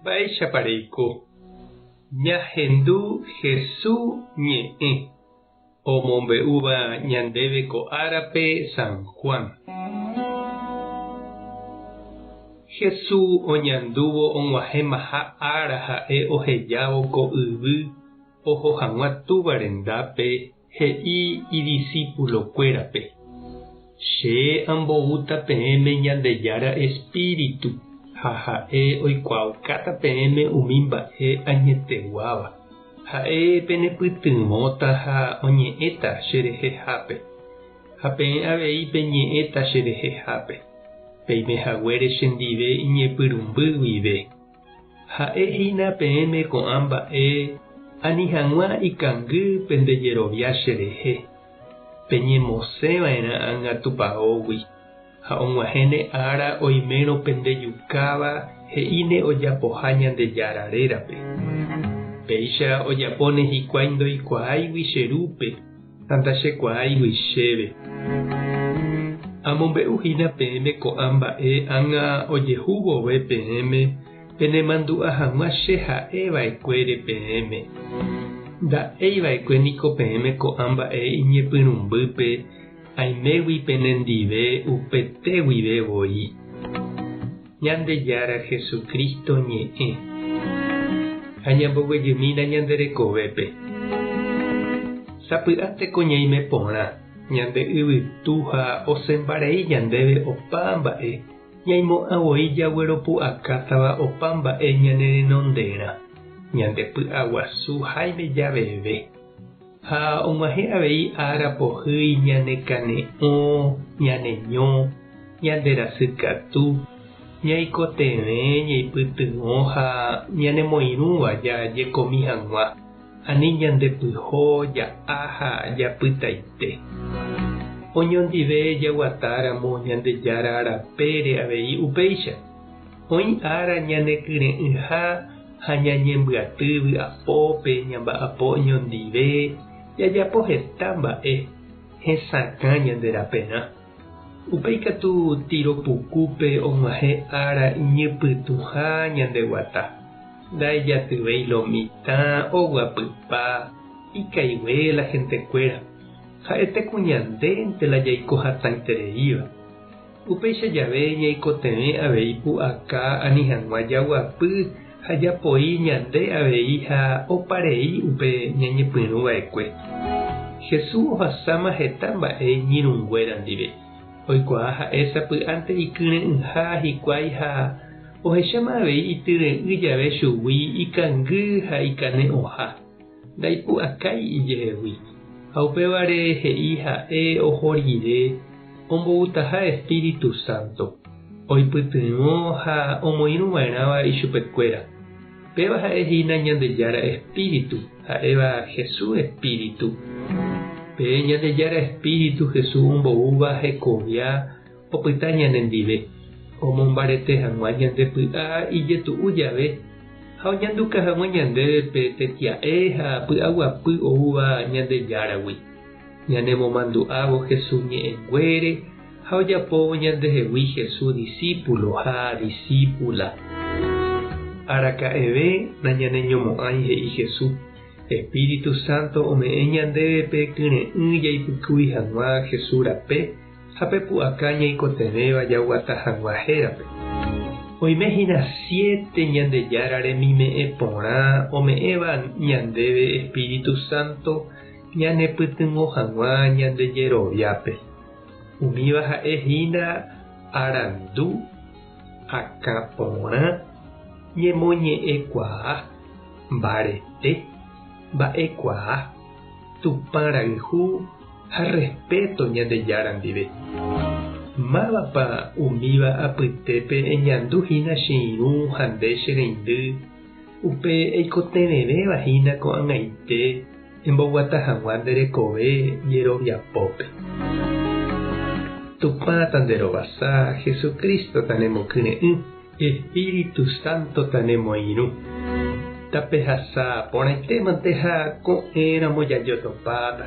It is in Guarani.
Mba'éichapa reiko? Ñahendu Hesu ñe'ẽ omombe'úva ñandéve ko árape San Juan. Hesu oñandúvo og̃uahẽmaha ára ha'e ohejávo ko yvy oho hag̃ua Túva rendápe he'i idisípulokuérape, Che amboúta peẽme Ñandejára espíritu ha ha'e oikuaaukáta peẽme umi mba'e añeteguáva. Ha'e penepytyvõta ha oñe'ẽta cherehehápe, ha peẽ avei peñe'ẽta cherehehápe, peime haguére chendive iñepyrũmby guive. Ha'e hína peẽme ko'ã mba'e ani hag̃ua ikangy pende jerovia cherehe. Peñemosẽ va'erã ág̃a tupaógui, ha og̃uahẽne ára oimérõ pende jukáva he'íne ojapoha Ñandejára rérape. Péicha ojapóne hikuái ndoikuaáigui che Rúpe ha ndachekuaáigui chéve. Amombe'u hína peẽme ko'ã mba'e ág̃a ojehu vove peẽme penemandu'a hag̃ua che ha'e va'ekuére peẽme. Nda'éi va'ekue niko peẽme ko'ã mba'e iñepyrũmbýpe aimégui penendive upete guive voi. Ñandejára Jesucristo ñe'ẽ. Ha ñamboguejymína ñande rekovépe. Sapy'ánteko ñaime porã, ñande yvytu ha osẽmbarei ñandéve opa mba'e, ñaimo'ã voi jagueropu'akátava opa mba'e ñane renonderã, ñande py'aguasu háime javeve. Ha og̃uahẽ avei ára pohýi ñane kane'õ, ñane ño, ñande rasy katu, ñaikotevẽ ñaipytyvõ ha ñanemoirũva jajekomi hag̃ua, ani ñande pyho ja'a ha japytaite. Oñondive jaguatáramo Ñandejára rapére avei upéicha, oĩ ára ñanekyre'ỹha ha ñañembyaty vy'apópe ñamba'apo oñondive, jajapo heta mba'e hesakã ñande raperã. Upéi katu tiro pukúpe og̃uahẽ ára iñypytũha ñande guata. Ndaejatyvéi lo mitã, oguapypa, ikaigue la hentekuéra. Ha'ete ku ñandénte la jaiko hatãitereíva. Upéicha jave ñaikotevẽ avei pu'aka ani hag̃ua jaguapy ha japoi ñande avei ha opa rei upe ñañepyrũ va'ekue. Jesús ohasáma heta mba'e iñirũnguéra ndive. Oikuaa ha'e sapy'ánte ikyre'ỹha hikuái ha ohecháma avei ityre'ỹ jave chugui ikangy ha ikane'õha. Ndaipu'akái ijehegui, ha upévare he'i ha'e oho rire omboutaha Espíritu Santo, oipytyvõ ha omoirũ va'erãva ichupekuéra. Péva ha'e hína Ñandejára Espíritu, ha'éva Jesús Espíritu. Pe Ñandejára Espíritu Jesús omboúva hekovia opyta ñanendive, omombarete hag̃ua ñande py'a ijetu'u jave ha oñanduka hag̃ua ñandéve pe tetia'e ha py'aguapy oúva Ñandejáragui, ñanemomandu'ávo Jesús ñe'ẽnguére ha ojapóvo ñandehegui Jesús disípulo ha disípula. Araka'eve nañaneñomo'ãi he'i Jesús, Espíritu Santo ome'ẽ ñandéve pe kyre'ỹ jaipykúi hag̃ua Jesús rape ha pe pu'aka ñaikotevẽva jaguata hag̃ua hérape. Oime hína siéte Ñandejára remime'ẽ porã ome'ẽva ñandéve Espíritu Santo ñanepytyvõ hag̃ua ñande jeroviápe. Umíva ha'e hína arandu, akã porã, ñemoñe'ẽkuaa, mbarete, mba'ekuaa, Tupã rayhu ha respeto Ñandejára ndive. Mávapa umíva apytépe eñandu hína che irũ ha nde che reindy, upe eikotevẽvéva hína ko'ag̃aite emboguata hag̃ua nde rekove jeroviapópe. Tupã tanderovasa, Jesucristo tanemokyre'ỹ. Espíritu Santo tanemoirũ. Tapehasa porãitémante ha ko'ẽramo jajotopáta.